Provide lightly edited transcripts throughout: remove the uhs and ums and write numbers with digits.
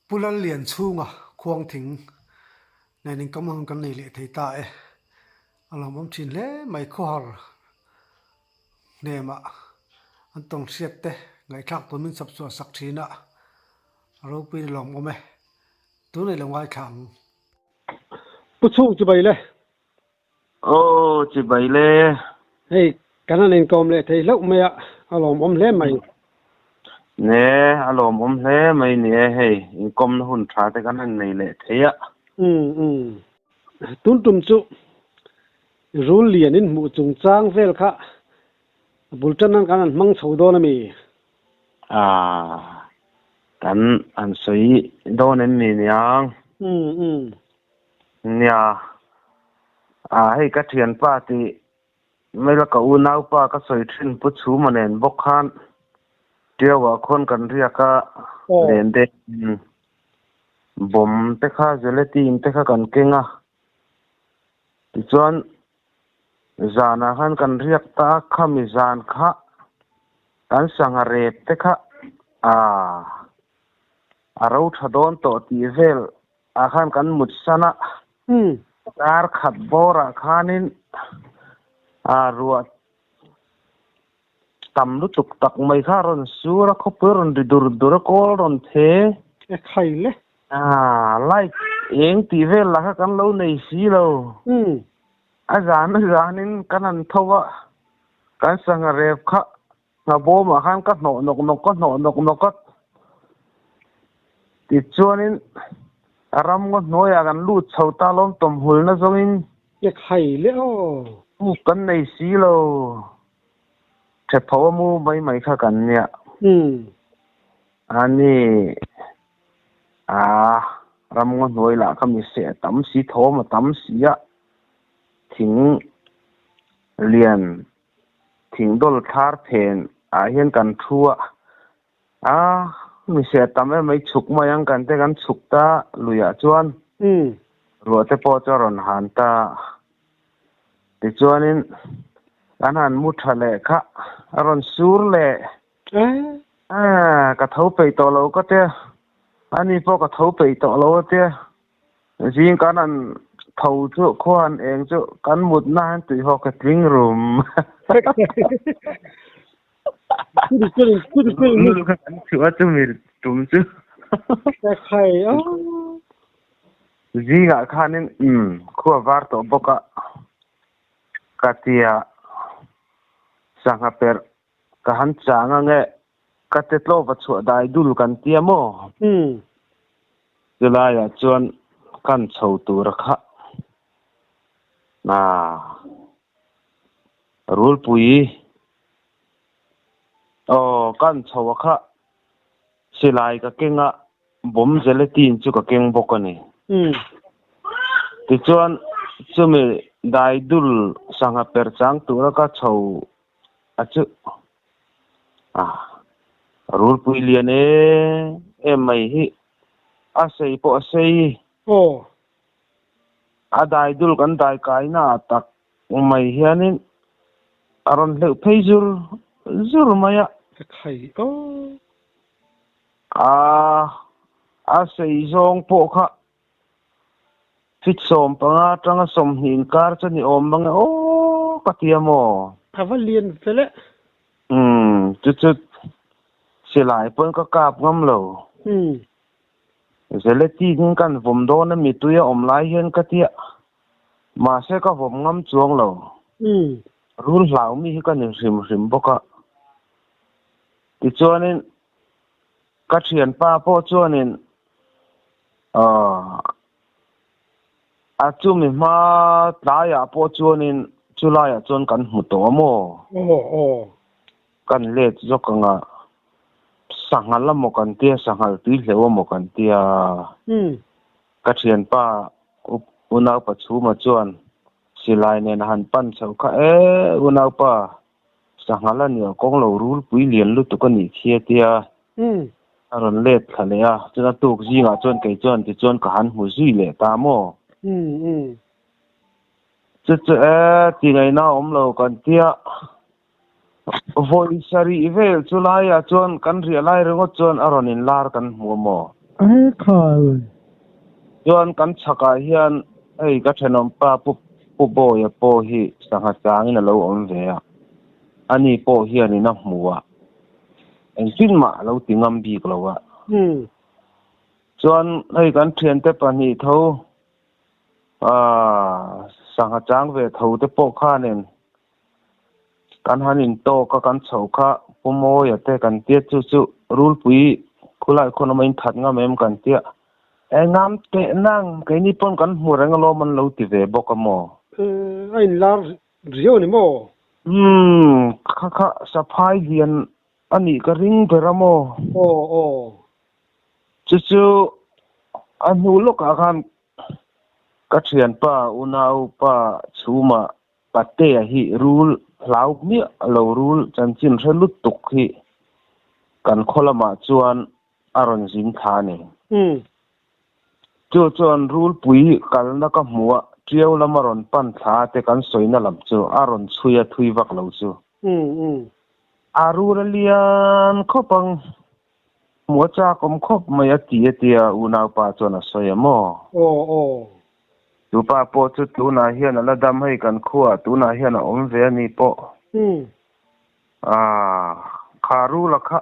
Pu Lallianchhunga khuangthing nen inkawm ang kan nei leh thei ta e. A lawmawm thin hle mai khawhar hnemah an tawng hriat te ngaihthlak tur min chhawp chhuah sak thin a, a ropuiin a lawmawm e. Tun ei lo ngaithla ang. Pu Chhung chibai le. Aw chibai le. Hei kan han inkawm leh thei hlauh mai a, a lawmawm hle mai. Ne, a lawmawm hle mai ni e, hei inkawmna hun tha te kan han nei leh thei a. Umm umm. Tun tum chu rul lian in hmuh chungchang vel kha bul tan nan kan han hmang chho dawn a mi? Ah, kan han sawi dawn em mi niang? Umm umm. Nia, ah hei ka thianpa tih mai la ka unaupa ka sawi thin Pu Chhuma nen bawk khan Tiauah khawn kan riak a, len te bawm te kha gelatin te kha kan keng a, tichuan zanah khan kan riak ta a, khami zan kha kan sangha rep te kha ah a ro tha dawn tawh tih vel Ah khan kan mut san a, kar khat bawrah khanin ruah tam lutuk tak mai kha a rawn sur a, khawpui a rawn ri dur dur a, kawl rawn the. E khai le. Light eng tih vel lah kha kan lo nei si lo. A zan a zanin kan han tho a, kan sangha rep kha Hna bawmah khan ka hnawh nawk nawk ka hnawh nawk nawk a, tichuanin a ram ngaw hnuaiah kan lut chho ta lawm tawmhulna zawngin. Ke khai le aw. Puk kan nei si lo, thepho a mu mai mai kha kan nia. A ni, a ram ngaw hnuai lah kha mi seh a tam si, thawm a tam si a, thing lian Thingdawl thlar phen ah hian kan thu a, a mihse a tam em mai chhuk mai ang kan te kan chhuk ta luiah chuan ruah te pawh chu a rawn han ta tichuanin kan han mu tha leh kha a rawn sur leh ka tho peih tawh lo ka tia ani pawh ka tho peih tawh lo a tia. Zing kan han tho chu khua han eng chu kan mutna han tuihawk ka tling rum. Nul kha kan chhuah chumi tum chu. Zingah khanin umm khua var tawh bawk a ka tia sangha perh ka han chang ange Ka tetlawva chhuah dai dul kan tia maw? Chulaiah chuan kan chho tur a kha. Naa. Rulpui. Aw, kan chho a kha. Silai ka keng a, bawm gelatin chu ka keng bawk a ni. Tichuan, chumi dai dul sangha per chang tura ka chho a chu ah rulpui lian em em mai hi a sei pawh a sei aw a dai dul kan dai kai na ah tak mai hianin a rawn hleuh phei zur zur mai a ka khai aw a a sei zawng pawh kha Fit 15 atanga 20 inkar chu ni awm mang e aw ka ti a maw? A va lian fel e. Umm chu chu silai pawn ka kap ngam lo. Umm. Zeletin in kan vawm dawn a mitui a awm lai hian ka tia. Mahse ka vawm ngam chuang lo. Umm. Rul hlau mi hi ka ni hrim hrim bawk a. Tichuanin ka thianpa pawh chuanin Aw, a chumi hma tlaiah pawh chuanin chulaiah chuan kan hmu tawh a maw? Aw, aw. Kan let zawk ang a, sanghal a maw kan tia, sanghal tui hleuh a maw kan tia. Ka thianpa unaupa chhuma chuan silai nen a han pan chho kha, E unaupa, sanghal a nia kawng lo rulpui lian lutuk a nih khi a tia. A rawn let thla leh a, chuan a tuk zingah chuan kei chuan tichuan ka han hmu zui leh ta maw? Chu chu e, ti ngaihna a awm lo kan tia, vawi sarih vel chu laiah chuan kan riah lai ringawt chuan a rawn inlar kan hmu a maw? E khai. Chuan kan chhakah hian hei ka thenawmpa Pu Pu Bawia pawh hi sangha changin a lo awm ve a, ani pawh hianin a hmu a, engtin mah a lo ti ngam bik lo a. Chuan hei kan thiante pahnih tho aaa sangha chang ve tho te pawh khanin Kan han intawk a, kan chho kha Pu Mawia te kan tia chu chu Rulpui khulai khawn awm a inthat ngam em kan tia. E ngam teh nang, keini pawn kan hmu reng alawm an lo ti ve bawk a maw? A inlar riau a ni maw? Umm, kha kha saphai lian a nih ka ring ber a maw? Aw, aw. Chu chu a hnu lawkah khan ka thianpa unaupa chhuma Patea hi rul hlau hmiah lo rul chanchin hre lutuk hi kan khaw lamah chuan a rawn zin thla a ni. Chu chuan rulpui kalna ka hmu a, Tiau lam a rawn pan thla te kan sawina lam chu a rawn chhui a thui vak lo chu. A rul a lian khawp ang, hmu a chakawm khawp mai a ti a tia unaupa chuan a sawi a maw? Aw aw. Chu pa pawh chu tunah hian a la dam hei kan khuaah tunah hian a awm ve a ni pawh. Aaa kha rula kha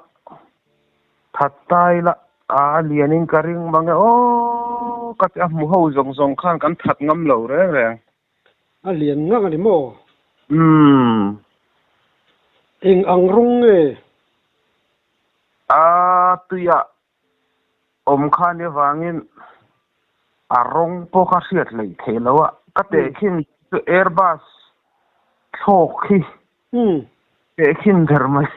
that ta ila a lianin ka ring mang e aw ka ti a hmu ho zawng zawng khan kan that ngam lo reng reng. A lian ngang a ni maw? Umm. Eng ang rawng nge? A tuiah awm kha ni avangin a rawng pawh kha hriat hleih theih lo a, ka tehkhin chu Airbus thlawk hi tehkhin ber mai.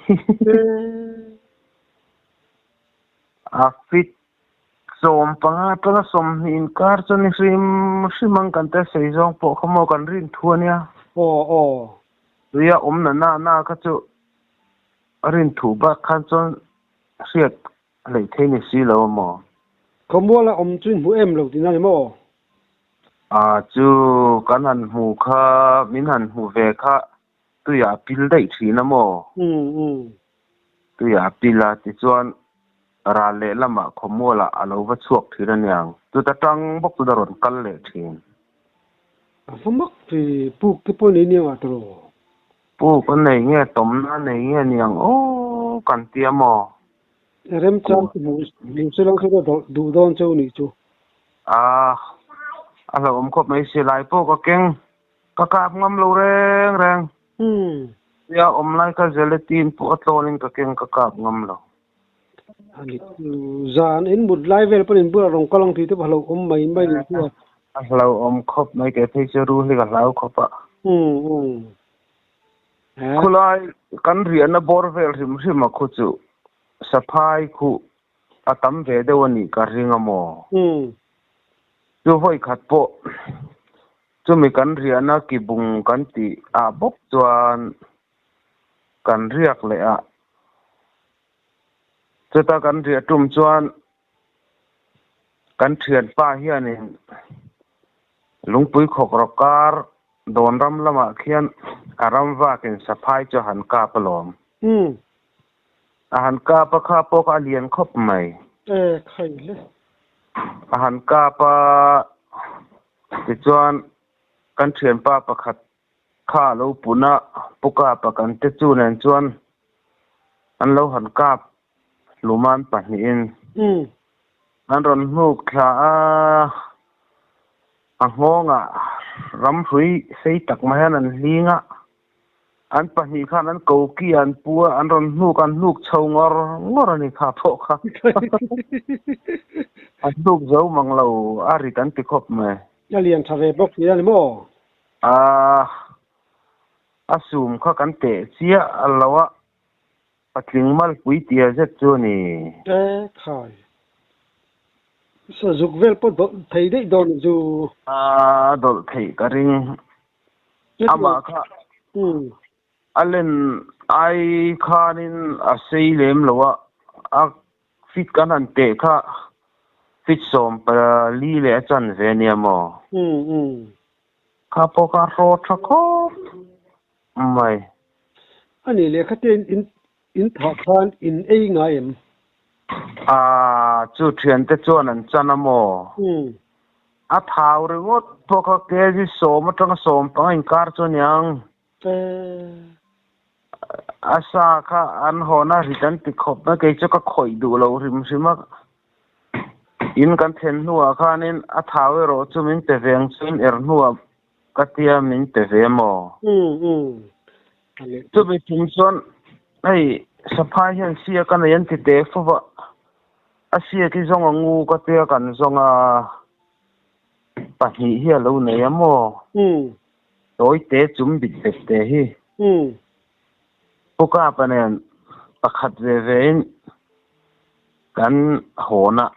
A fit 15 atanga 20 inkar chuan i hrim hrim ang kan te sei zawng pawh kha maw kan rin thu a nia. Aw aw. Tuia awm na na na kha chu a rin thu bak khan chuan Hriat hleih thei ni si lo a maw? Khawmuala awm chu in hmu em lo tihna ni maw? A chu kan han hmu kha, min han hmu ve kha tuiah a pil daih thin a maw? Tuiah a pil a, tichuan ral leh lamah khawmualah a lo va chhuak thin a niang. Chuta tang bawk chuan a rawn kal leh thin. A va mak ve, puk te pawh nei niang ah tawh. Puk a nei nge tawmna a nei nge niang aw kan ti a maw? Remchang chu hmu hmu se lang chu ka duh dawn cheu nih chu. A a hlauhawm khawp mai silai pawh ka keng ka kap ngam lo reng reng. Nia awm lai kha gelatin pawh a tlawnin ka keng ka kap ngam lo. Zan in mut lai vel pawhin bulah rawn kal ang tih te pawh hlauhawm mai mai nih chu a. A hlauhawm khawp mai kei phei chu rul hi ka hlau khawp a. Khulai kan riahna bawr vel hrim hrim a khu chu saphai khu a tam ve deuh a nih ka ring a maw? Chu vawi khat pawh chumi kan riahna kibung kan tih ah bawk chuan kan riak leh a. Chuta kan riah tum chuan kan thianpa hianin lungpui khawk rawk kar dawn ram lamah khian a ram vakin saphai chu a han kap alawm. A han kap a kha pawh kha a lian khawp mai. E khai hle. A han kap a tichuan kan thianpa pakhat Kha a lo pun a, Pu Kapa kan te chu nen chuan an lo han kap hluman pahnihin an rawn hnuk thla a, a nghawngah ramhrui sei tak mai hian an hling a, an pahnih khan an koki an pu a, an rawn hnuk an hnuk chho ngawr ngawr a ni kha pawh kha an hnuk zo mang lo a rit an ti khawp mai. A lian tha ve bawk nia ni maw? A, a sum kha kan teh chiah lo a, patling malpui tia zet chu a ni. E khai. Sazuk vel pawh dawlh thei daih dawn chu. A dawlh theih ka ring. Amah kha a len ai khanin a sei lem lo a, a Fit kan han teh kha fit 14 leh a chan ve nia maw? Kha pawh kha hraw tha khawp mai. A nih leh khatia in in thah khan in ei ngai em? Aa, chu thiante chuan an chan a maw? A thau ringawt pawh kha kg sawm atanga sawm panga inkar chu aniang. A sa kha an hawn a rit an ti khawp mai, kei chu ka khawih duh lo hrim hrim a. In kan thlen hnuah khanin a thau erawh chu min pe ve ang chu in er hnuah ka tia min pe ve maw? Chumi tum chuan hei saphai hian sia ka nei an ti teh fo va, a sia khi zawng a ngu ka tia kan zawng a pahnih hi a lo nei a maw? Tawi te chum bit bet te hi. Pu Kapa nen pakhat ve ve in kan hawn a.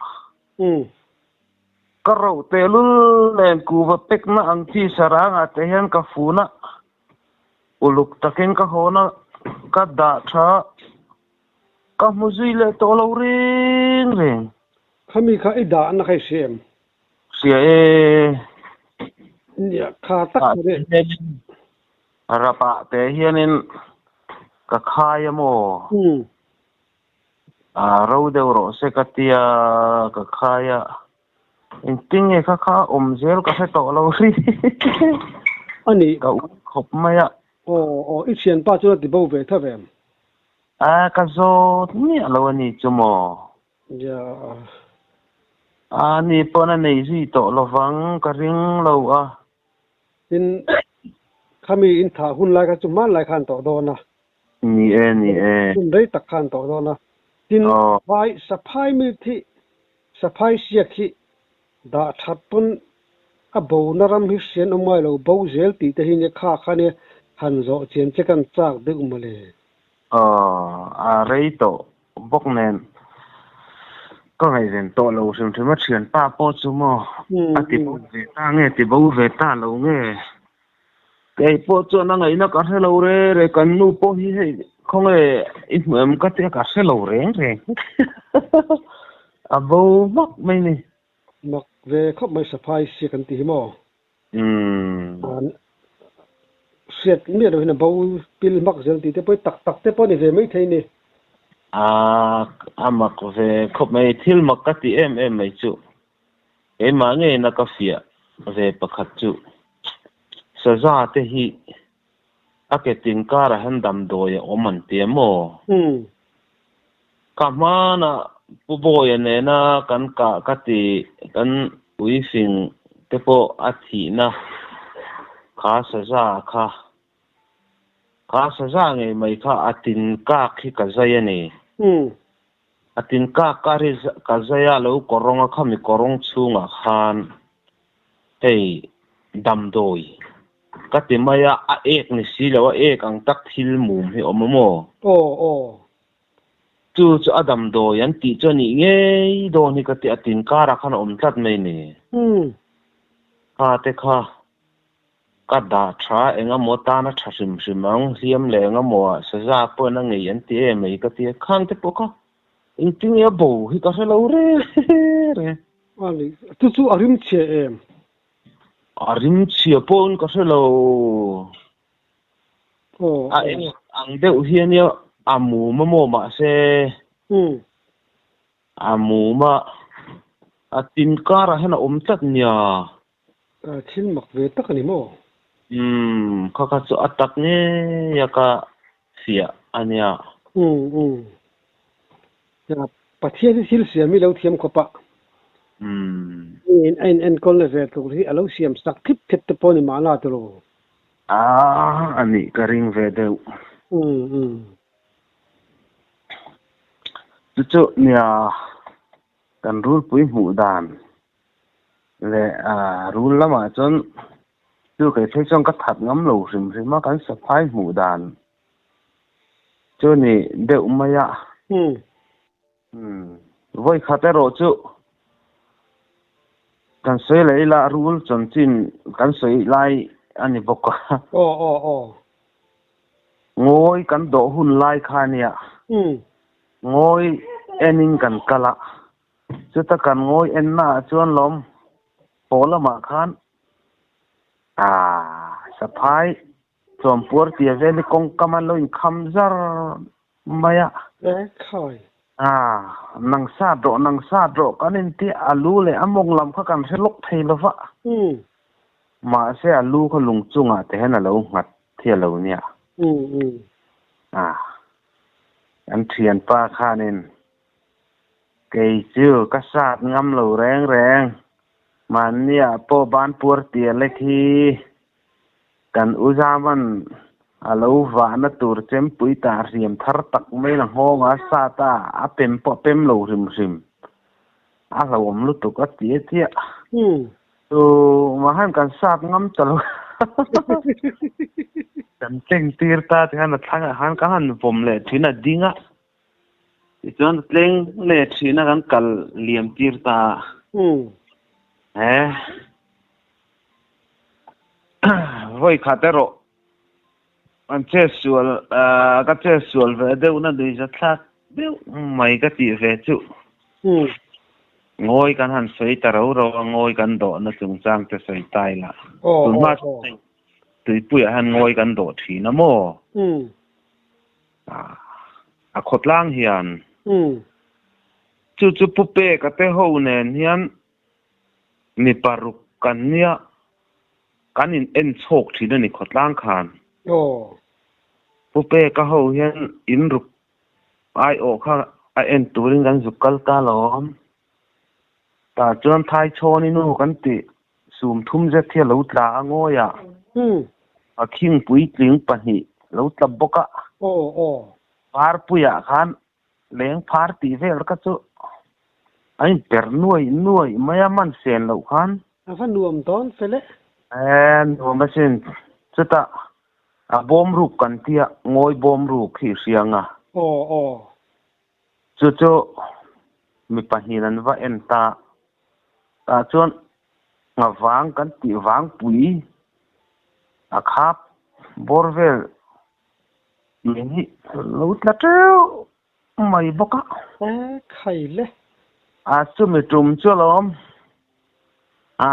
Ka roh tehlul nen kuva pekna ang chi sarangah te hian ka fun a, uluk takin ka hawn a, ka dah tha a, ka hmu zui leh tawh lo reng reng. Khami kha i dahna kha i hria em? Hria e. Nia, kha tak chu le. Rapah te hianin ka khai a maw? A ro deuh rawh se ka tia ka khai a, engtin nge kha kha awm zel ka hre tawh lo ri. A ni. Ka ui khawp mai a. Aw aw, i thianpa chuan a ti bo ve tha ve em? A, ka zawt miah lo a ni chu maw? Ya. A ni pawn a nei zui tawh lovang ka ring lo a. Tin, khami in thah hun lai kha chu hmanlai khan tawh dawn a. Ni e, ni e. Hun rei tak khan tawh dawn a. Tin, vai saphai mi thi, saphai siak hi dah that pawn a bona ram hi hrian awm ngai lo, bo zel tih te hi nia kha kha nia han zawh chian che kan chak deuh mawle. Aw, a rei tawh bawk nen ka ngaihven tawh lo hrim hrim a thianpa pawh chu maw a ti bo ve ta nge ti bo ve ta lo nge kei pawh chuan a ngaihna ka hre lo re re kan nu pawh hi hei khawnge i hmu em ka tia ka hre lo reng reng a bo vak mai ni. Mak ve khawp mai saphai sia kan ti hi maw? Hriat miah loh hian a bo pil hmak zel tih te pawh hi tak tak te pawh a ni ve mai thei ni. A a mak ve khawp mai, thil mak ka ti em em mai chu. Keimah ngeiin a ka fiah ve pakhat chu saza te hi a ke tin karah hian damdawi a awm an ti em aw? Ka hmanah Pu Bawia nena kan kah ka ti kan uifing te pawh a thihna kha saza kha kha saza ngei mai kha a tin kak hi ka zai a ni. A tin kak kar hi ka zai a lo kawrawng a khami kawrawng chhungah khan hei damdawi ka ti mai a, a ek ni si lo a ek ang tak thil mum hi awm a maw? Aw aw. Chu chu a damdawi an tih chu a nih ngei dawn hi ka ti a tin karah khan a awm tlat mai ni. Kha te kha ka dah tha eng emaw tana tha hrim hrim ang hliam leh eng emaw ah saza pawhin a ngei an ti em mai ka ti a khang te pawh kha engtin nge a bo hi ka hre lo re re. A ni, chu chu a rim chhia em? A rim chhia pawhin ka hre lo. A eng ang deuh hi ania a mum a maw mahse a mum a a tin karah hian a awm tlat nia. Thil mak ve tak a ni maw? Umm kha kha chu a tak ngei a ka fiah a nia. Umm umm Pathian hi thil siam hi lo thiam khawp a. Umm. In a in enkawl na ve tur hi a lo siam sak thip thep te pawh a ni mahna tiraw? A a nih ka ring ve deuh. Umm umm. Chu chu nia kan rulpui hmuh dan leh rul lamah chuan chu kei phei chuan ka that ngam lo hrim hrim a kan saphai hmuh dan chu ni deuh mai a. Vawi khat erawh chu kan sawi leh ila rul chanchin kan sawi lai a ni bawk a. Aw aw aw. Ngawi kan dawh hun lai kha a nia. Ngawi enin kan kal a. Chuta kan ngawi enna ah chuan lawm paw lamah khan aaa saphai tlawmpuar tia vel hi kawngkam an lo inkham zar mai a. E khai. Aa. Nang sat rawh, nang sat rawh kan inti a lu leh a mawng lam kha kan hre lawk thei lo va. Mahse a lu kha lung chungah te hian a lo nghat thia lo nia. A kan thianpa khanin kei chu ka sat ngam lo reng reng. Mahniah pawh ban puar tial e khi kan u Zaman a lo vahna tur chempui tah hriam thar tak mai la nghawng a sat a, a pem pawh a pem lo hrim hrim. A hlauhawm lutuk a ti a chiah. Chu mah khan kan sat ngam ta lo. Kan tleng tir ta ti khan a thlangah khan ka han vawm leh thin a ding a. Tichuan a tleng leh thin a kan kal liam tir ta a. He vawi khat erawh an che sual ka che sual ve deuh na nui zathlak deuh mai ka tih ve chu. Ngawi kan han sawi ta ro ro a, ngawi kan dawhna chungchang te sawi ta ila. Tunhma chuan tuipuiah hian ngawi kan dawh thin a maw? A khawtlang hian chu chu Pu Peka te ho nen hian mi paruk kan nia kan in en chhawk thin a ni khawtlang khan. Pu Peka ho hian in ruk aiawh kha a en turin kan zuk kal ta lawm. Tah chuan Thaichhawni nu kan tih sum thum zet hi a lo tla a ngawi a, a khing puitling pahnih lo tla bawk a. Parpuiah khan leng phar tih vel kha chu a inper nuai nuai mai a, man sen loh khan. A va nuam dawn fel e. E, nuam asin. Chutah a bawm ruk kan tia, ngawi bawm ruk hi i hria ang a. Chu chu mi pahnih an va en ta. Tah chuan nga vang kan tih vang pui a khap bawr vel min hi lo tla teuh mai bawk a. E khai le. A chumi tum chu alawm. A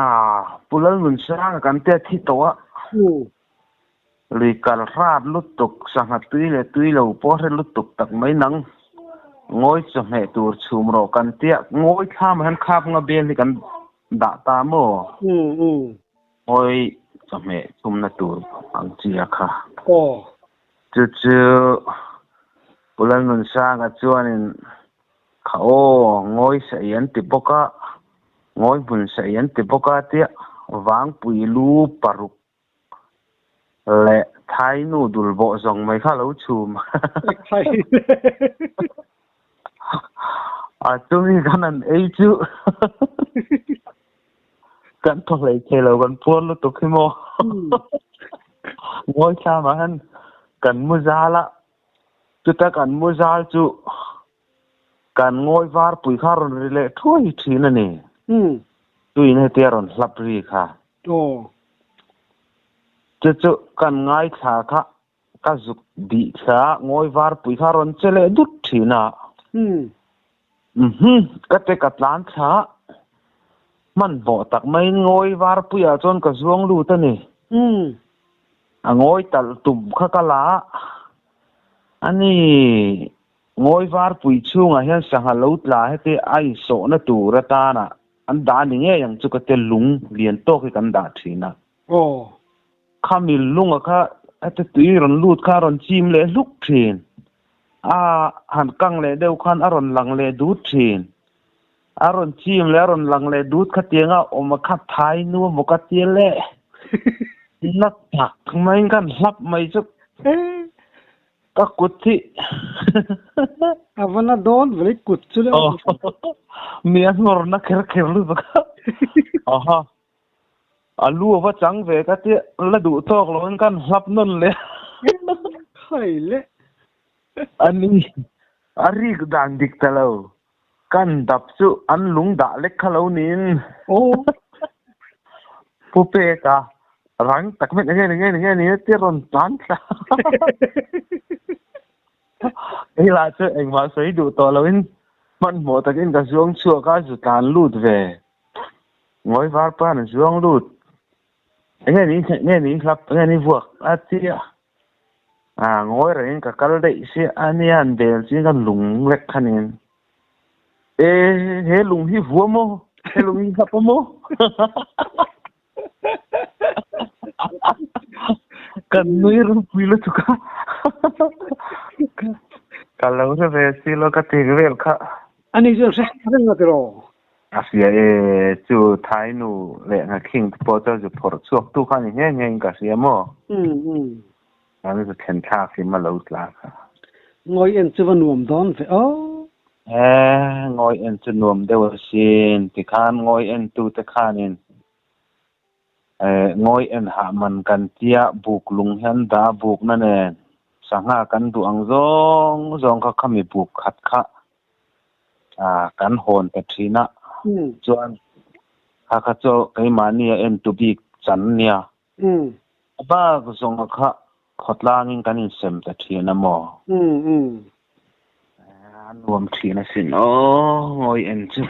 Pu Lalnunsanga kan tia thi tawh a. Lui kal hrat lutuk, sangha tui leh tui lo pawh hre lutuk tak mai nang. Ngawi chawhmeh tur chhum rawh kan tia, ngawi thlamah hian khap nga bel hi kan dah ta maw? Ngawi chawhmeh chhumna tur ang chi a kha. Chu chu Pu Lalnunsanga chuanin kha aw, ngawi saih an ti bawk a, ngawi hmun saih an ti bawk a tia Vangpui lu paruk Leh Thai nu dul bawh zawng mai kha lo chhum. A chumi kan han ei chu kan thaw hlei thei lo kan puar lutuk hi maw. Ngawi thlamah hian kan mu zal a, chuta kan mu zal chu kan ngawi var pui kha a rawn ri leh thuai thin a ni. Tuin hetia rawn hlap ri kha. Aw. Chu chu kan ngaithla kha ka zuk bih thla a, ngawi var pui kha rawn che leh dut thin a. Umm ka te ka tlan thla a, hmanhmawh tak maiin ngawi var puiah chuan ka zuang lut a ni. A ngawi talh tum kha ka la a, ani ngawi var pui chhungah hian sangha lo tla heti a insawhna tur atana An dah ni ngei ang chu ka te lung lian tawk hi kan dah thin a. Aw. Khami lunga kha heti tui rawn lut kha a rawn chim leh hluk thin. A han kang leh deuh khan a rawn lang leh dut thin. A rawn chim leh a rawn lang leh dut khatianga awm a kha thai nu emaw ka tia leh na tak maiin khan hlap mai chu. Ka kut hi. A va la dawn vei kut chu le. Mi a hnawrna kher kher lutuk a. Aha. A lu a va chang ve ka tia la duh tawk lo in kan hlap nawn leh. Khai le. Ani a rik dan dik ta lo. Kan dap chu an lung dah lek kha lo niin. Aw. Pu Peka rang tak mai enge enge enge ni tia rawn tlan thla. Hei lah chu engmah sawi duh tawh loin hmanhmawh takin ka zuang chhuak a zu tlan lut ve. Ngawi var pa'n a zuang lut. Enge ni enge ni hlap enge ni vuak a tia. A ngawi rengin ka kal daih si a nia an bel chu ka lung lek kha nen. E he lung hi vua maw? He lung hi hlap maw? Kan nui ropui lutuk a. Ka lo hre ve si lo ka ti vel kha. Ani chuan hre reng a tiraw? A hria e, chu Thai nu leh Ngakhing te pawh chuan zu phawrh chhuak tu kha ni nghe nghe in ka hria maw? An zu thlen thlak hi ma lo tla kha. Ngawi en chu va nuam dawn ve aw. E, ngawi en chu nuam deuh asin. Tikhan ngawi en tu te khanin e, ngawi en hah man kan tia buk lung hian dah buk na nen sangha kan duh ang zawng zawng kha khami buk khat kha a kan hawn ta thin a. Chuan kha kha chu keimahni a en tu bik chan nia. A bak zawnga kha khawtlangin kan insem ta thin a maw? A nuam thin asin aw, ngawi en chu.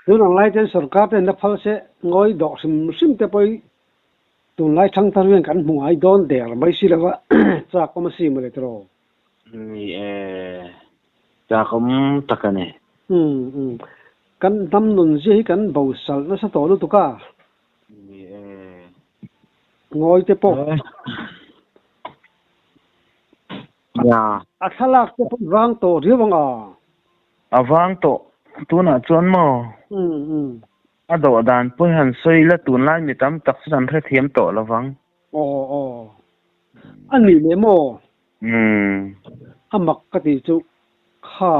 Tun ang lai chuan sorkar ten la phal se ngawi dawh hrim hrim te pawh hi tunlai thangthar hian kan hmu ngai dawn der mai si lova chak awm a si mawle tiraw? Ni e, chak awm tak a ni. Kan hnam nun zia hi kan bosalh nasa tawh lutuk a. Ni e. Ngawi te pawh. Nia. A thlalak te pawh vang tawh riau ang a. A vang tawh tunah chuan maw? A dawh dan pawh hi han sawi ila tunlai mi tam tak chu an hrethiam tawh lo vang. Aw aw. A nih leh maw? A mak ka tih chu kha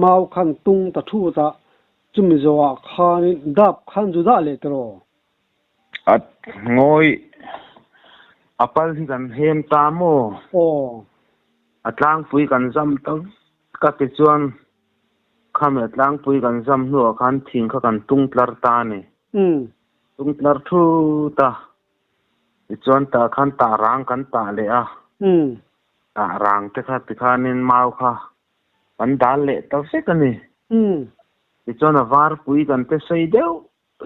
mau khan tung ta thut a Chumi zawhah khanin dap khan zu dah leh tiraw? A ngawi a pal hi kan hem ta maw? Aw. A tlangpui kan zam ta ka ti chuan khami a tlangpui kan zam hnuah khan thing kha kan tung tlar ta a ni. Tung tlar thut a, tichuan tah khan tah rang kan tah leh a. Tah rang te kha tikhanin mau kha Kan dal leh ta vek a ni. Tichuan a varpui kan te sei deuh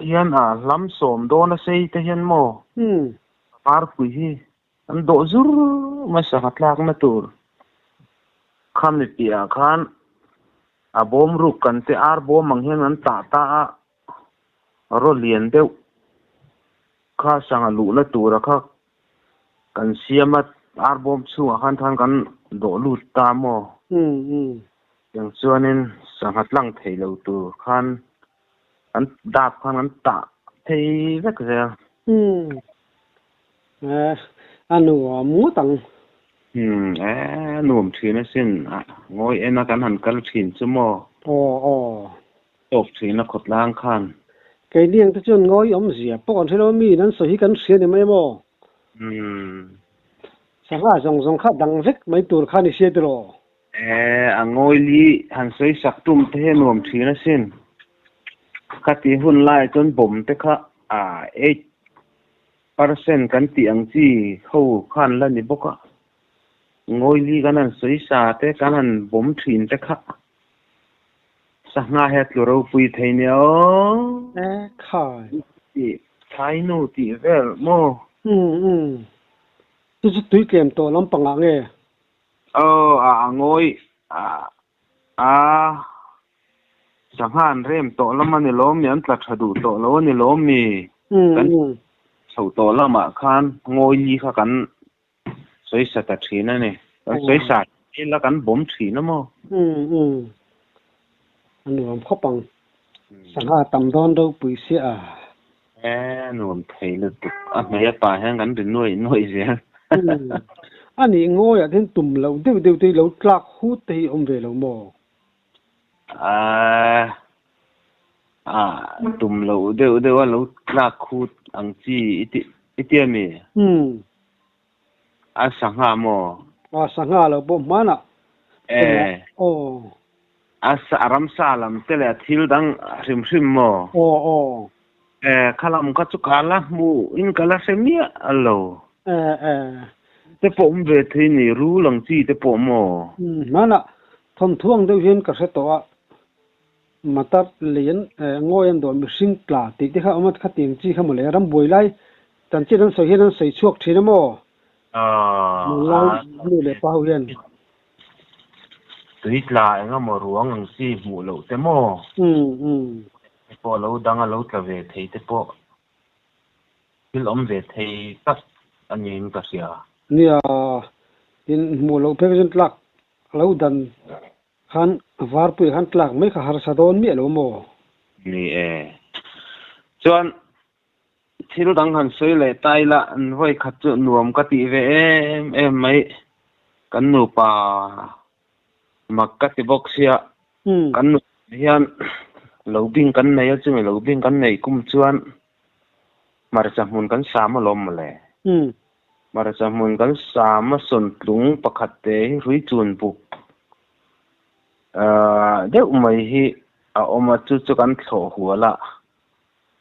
hian a hlam sawm dawn a sei te hian maw a varpui hi kan dawh zur mai sangha tlakna tur khami piahah khan a bawm ruk kan te ar bawm ang hian an tah ta a, raw lian deuh kha sangha luhna tura kha Kan siam a, ar bawm chhungah khan khan kan dawh lut ta maw? Tiang chuanin sangha tlang thei lo tur khan kan dap khan kan tah thei vek zel. A nuam ngawt ang. E, a nuam thin asin. Ngawi ena kan han kal thin chu maw? Aw aw. Tawk thin a khawtlang khan. Keini ang te chuan ngawi awmzia pawh kan hre lo a mi in an sawi hi kan hria ni mai maw? Sangha zawng zawng kha dang vek mai tur kha ni sia tiraw? E, a ngawi li han sawi sak tum te hi a nuam thin asin. Khati hun laiah chuan bawm te kha a 8% kan tih ang chi ho khan la ni bawk a. Ngawi li kan han sawi sa te kan han bawm thin te kha. Sangha hi a tlu ropui thei nia aw. E khai. Tih thlai nu tih vel maw? Umm umm. Chu chu tui tlem tawh lampang ah nge? Aw a a ngawi a a sangha an rem tawh lam a ni lawm mi an tla tha duh tawh lo a ni lawm mi? Kan chho tawh lamah khan ngawi li kha kan Sawi sa ta thin a ni. Kan sawi sa ila kan bawm thin a maw? Umm umm. A nuam khawp ang. Sangha tam dawn ropui sia a. E a nuam thei lutuk. A hmei a pa hian kan ri nuaih nuaih zel. Umm. A nih ngawiah te hian tum loh deuh deuh te hi lo tlak hut te hi a awm ve lo maw? A a tum loh deuh deuh a lo tlak hut ang chi i ti i ti a mi? Umm. A sangha maw? A sangha lo pawh hmanah. E. Aw. A sa a ramsa lam te leh a thil dang hrim hrim maw? Aw aw. E kha lam kha chu ka la hmuh in ka la hre miah lo. E e. Te pawh awm ve thei ni rul ang chi te pawh maw? Umm hmanah thawmthu ang deuh hian ka hre tawh a. Matar lian ngawi an dawh mihring tla tih te kha awm a khatiang chi kha mawle ram buai lai chanchin an sawi hian an sawi chhuak thin a maw? Hmanlai nu leh pa ho hian. Tui tla eng emaw ruang ang chi hmuh loh te maw? Te pawh lo dang a lo tla ve thei te pawh thil awm ve thei tak a niin ka hria. Nia, in hmuh loh phei chuan tlak lo dan khan varpui khan tlak mai kha harsa dawn miah lo maw? Ni e. Chuan Thil dang han sawi leh ta ila, an vawi khat chu nuam ka tih ve em em mai. Kan nupa mak ka ti bawk sia, kan nupa hian lo bing kan nei a, chumi lo bing kan neih kum chuan hmarcha hmun kan sam alawm mawle. Hmarcha hmun kan sam a sawntlung pakhat te hi hrui chun buk deuh mai hi a awm a, chu chu kan thlawh hual a.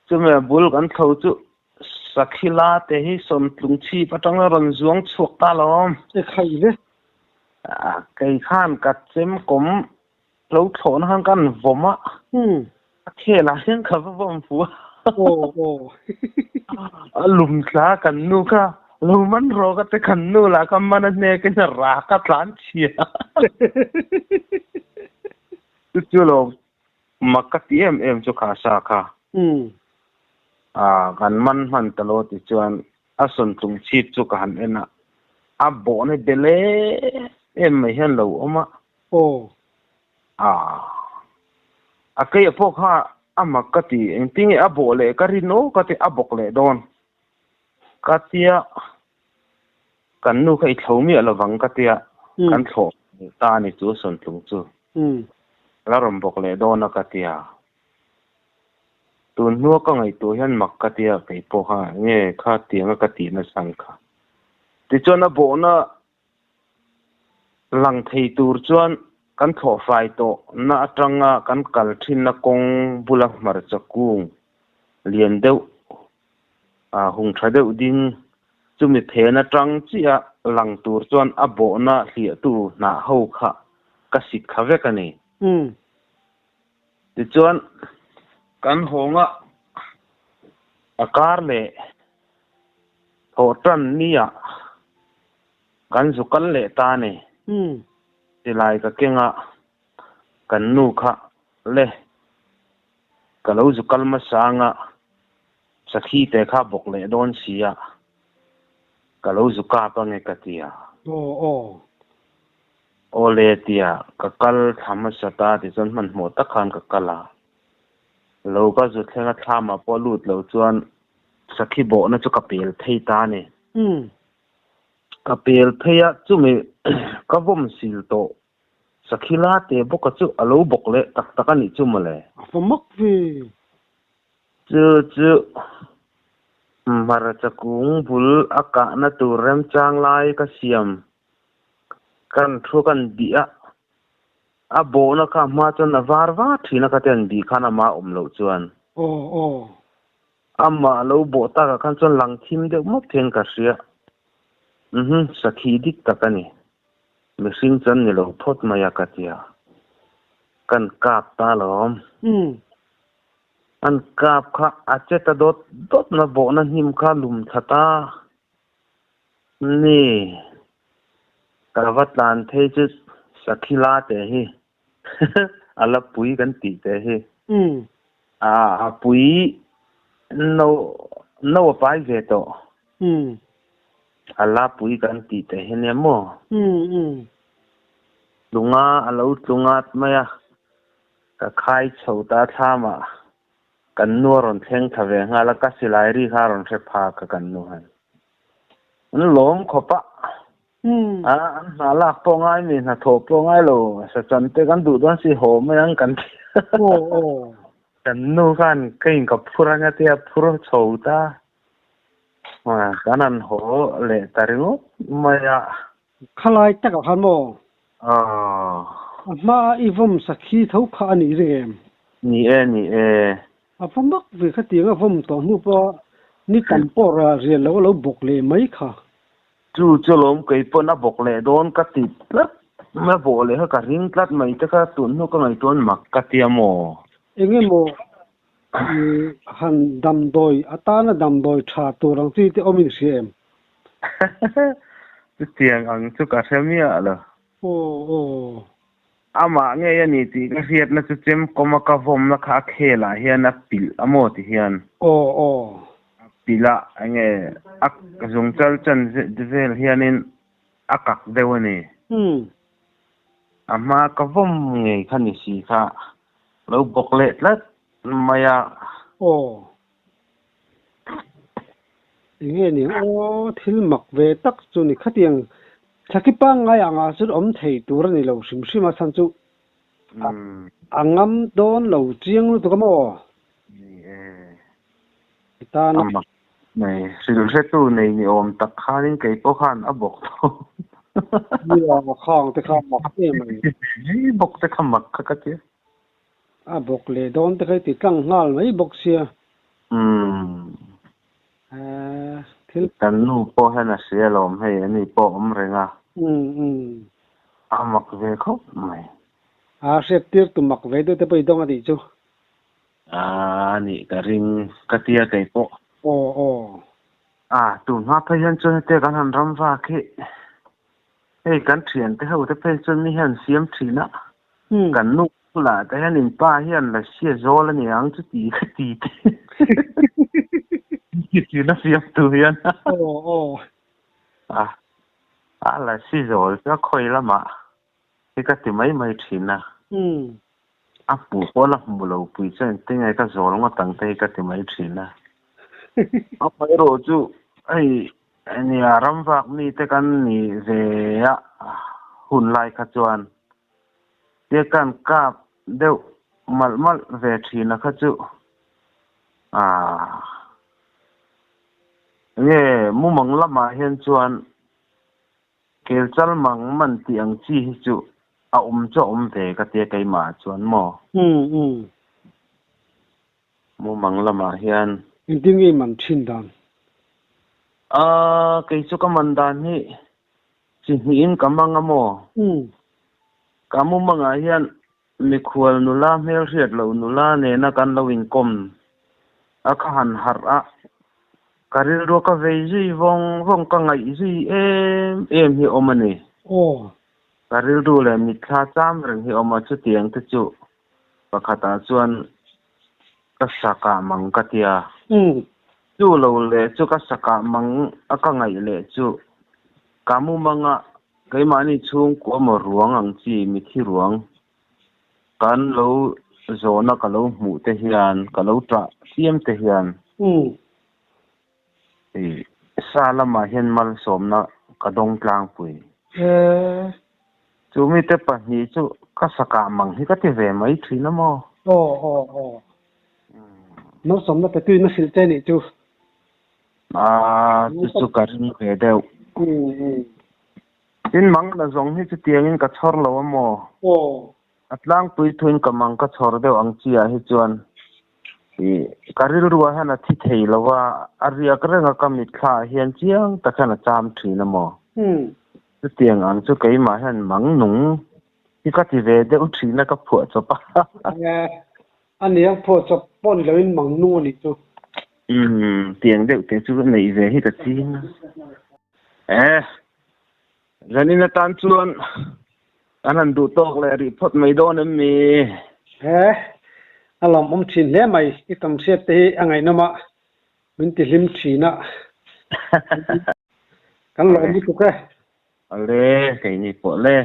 Chumi a bul kan thlo chu Sakhila te hi sawmtlung chhip atang a rawn zuang chhuak ta lo. E khai ve. Kei khan ka chem kawm lo thlawhna khan kan vawm a. A khel ah hian ka va vawm fu a. Aw aw. A lum thla kan nu kha lo man rawk a te kan nu lah kha man a hnek in a rak a tlan chhia. Chu chu lo Mak ka ti em em chu kha sa kha. A kan man hman ta lo ti chuan a sawntlung chhip chu ka han en a, a bawhna bel em em mai hian lo awm a. Aw. A a keia pawh kha a mak ka ti, engtinge a bawh leh ka rin aw ka ti, a bawk leh dawn ka tia, kan nu kha i thlo miah lovang ka tia, kan thlawh ta a ni chu sawntlung chu. La rawn bawk leh dawn a ka tia. Tun hnua ka ngaihtuah hian mak ka tia kei pawh kha nge kha tianga ka tih nachang kha. Tichuan a bawhna lang thei tur chuan kan thlawh fai tawh na atanga kan kal thinna kawng bula hmarcha kung lian deuh hung tha deuh ding chumi phen atang chiah lang tur chuan a bawhna hliahtu hnah ho kha ka sit kha vek a ni. Tichuan kan hawnga a kar leh thawh tan nia kan zu kal leh ta a ni. Silai ka kenga kan nu kha le Ka lo zu kal hmasa anga sakhi te kha bawk leh dawn sia, ka lo zu kap ange ka ti a. Aw aw. Aw le tia ka kal thla hmasa ta tichuan hmanhmawh tak khan ka kal a. Lo ka zu thleng a thlamah pawh lut lo chuan sakhi bawhna chu ka pel phei ta a ni. Ka pel phei a, chumi ka vawm sil tawh Sakhila te bawka chu a lo bawk leh tak tak a nih chu mawle. A fa mak ve. Chu chu hmarcha kung bul a kahna tur remchang lai ka siam kan thu kan bih a, a bawhna kha hma chuan a var var thin a kha te an bih khan ama awm loh chuan. Aw aw. Amah lo bawh takah khan chuan lang thim deuh mawp hian ka hria. Uhmm sakhi dik tak a ni. Mihring chuan ni lo phawt mai a ka ti a, kan kap ta alawm. An kap kha a che ta dawt dawt na bawhna hnim kha lum thla ta ni. Ka va tlan phei chu sakhi la teh hi a la pui kan tih teh hi. A pui no no a pai ve tawh. A la pui kan tih teh hi nia maw? Tlunga a lo tlung at mai a, ka khai chho ta thlamah kan nu a rawn thleng thla ve nghal a, ka silai ri kha a rawn hre phak a kan nu han. An lawm khawp a, an hna lak pawh ngai mi, hna thawh pawh ngai lo, sachan te kan duh dawn si haw mai ang kan ti. Kan nu khan ka in ka phur anga tia phur chho ta. Kan han haw leh ta ringawt mai a. Khalai takah khan maw? A hma i vawm sakhi tho kha a nih ring em? Ni e, ni e. A va mak ve kha tiang a vawm tawh hnu pawh ni tam pawh rial lo a lo bawk leh mai kha. Chu chu lawm kei pawn a bawk leh dawn ka ti tlat mai a bawh leh kha ka ring tlat mai te kha tun hnu ka ngaihtuah mak ka tia maw? Enge maw Han damdawi atana damdawi tha tur ang chi te awm in hria em? Chutiang ang chu ka hre miah lo. Aw aw. Amah ngei a ni tih ka hriatna chu chemkawma ka vawmna kha a khelah hian a pilh a maw ti hian. Aw aw. A pilh a, enge a zungchal chan vel hianin a kak deuh a ni. Umm. A hma ka vawm ngei kha ni si kha lo bawk leh tlat mai a. Aw. Enge ni aw thil mak ve tak chu ni khatiang Thaki pangngai angah chuan awm thei tur a ni lo hrim hrim a chhan chu a ngam dawn lo chiang lutuk a maw? Ni e. I tan a. A mak mai. Hrilhretu nei ni awm tak khanin kei pawh khan a bawk tho. Nia, khang te kha mak em mai. Hei bawk te kha mak kha ka tia. A bawk leh dawn te kha i ti tlang nghal mai bawk sia. Umm. Eh, thil. Kan nu pawh hian a hria alawm hei, ani pawh a awm reng a. Umm umm. A mak ve khawp mai. A hriat tir tu mak ve deuh te pawh i dawng a tih chu. A nih ka ring ka tia kei pawh. Aw aw. A, tun hma phei hian chuan hete kan han ram vak hi Hei kan thiante ho te phei chuan mi hian siam thin a, kan nu bulah te hian in pa hian la hria zawl a ni ang chu ti ka ti te ti thin a siam tu hian. Aw aw. A a la si zawl chu a khawi lamah hi ka ti mai mai thin a. A hmuh pawh la hmu lo pui chuan engtin nge ka zawl ngawt ang te hi ka ti mai thin a. Amaherawh chu hei nia ramvak mite kan ni ve a hun lai kha chuan tia kan kap deuh malh malh ve thin a kha chu aah nge mumang lamah hian chuan Kelchal mang man tih ang chi hi chu a awm chu a awm ve ka tia keimah ah chuan maw? Umm umm. Mumang lamah hian. Engtin nge i man thin dan? Aaa kei chu ka man dan hi chi hnihin ka mang a maw? Umm. Ka mumangah hian Mikhual nula hmelhriat loh nula nena kan lo inkawm a ka han harh a, ka rilru ka vei zui vawng vawng ka ngaih zui em em hi awm a ni. Aw. Ka rilru leh mitthla cham reng hi awm a, chutiang te chu pakhatah chuan ka sakah mang ka tia. Chu lo leh chu ka sakah mang a ka ngaih leh chu ka mumanga Keimahni chhungkua maw ruang ang chi mithi ruang kan lo zawhna ka lo hmuh te hian, ka lo ṭah chiam te hian i sa lamah hian malsawmna ka dawng tlangpui. Chu mite pahnih chu ka sakah mang hi ka ti ve mai ṭhin a maw? Aw aw aw. Malsawmna pe tuin a hrilh che nih chu. A, chu chu ka ring ve deuh. Tin, mang la zawng hi chutiangin ka chhawr lo a maw? A tlangpui thuin ka mang ka chhawr deuh ang chi ah hi chuan i ka rilruah hian a thi thei lo a, a riak reng a ka mitthla ah hian chiang tak hian a cham thin a maw? Chutiang ang chu keimah hian mang nung hi ka ti ve deuh thin a ka phuah chawp a. A nia, phuah chawp pawh ni loin mang nung a nih chu. Umm, tiang deuh te chu neih ve hi ka ching a. Eh, zanin atan chuan kan han duh tawk leh rih phawt mai dawn em mi? Eh, a lawmawm thin hle mai, i tam hriat te hi a ngaihnawm a, min ti hlim thin a. Kan lawm lutuk e. Ale, keini pawh le.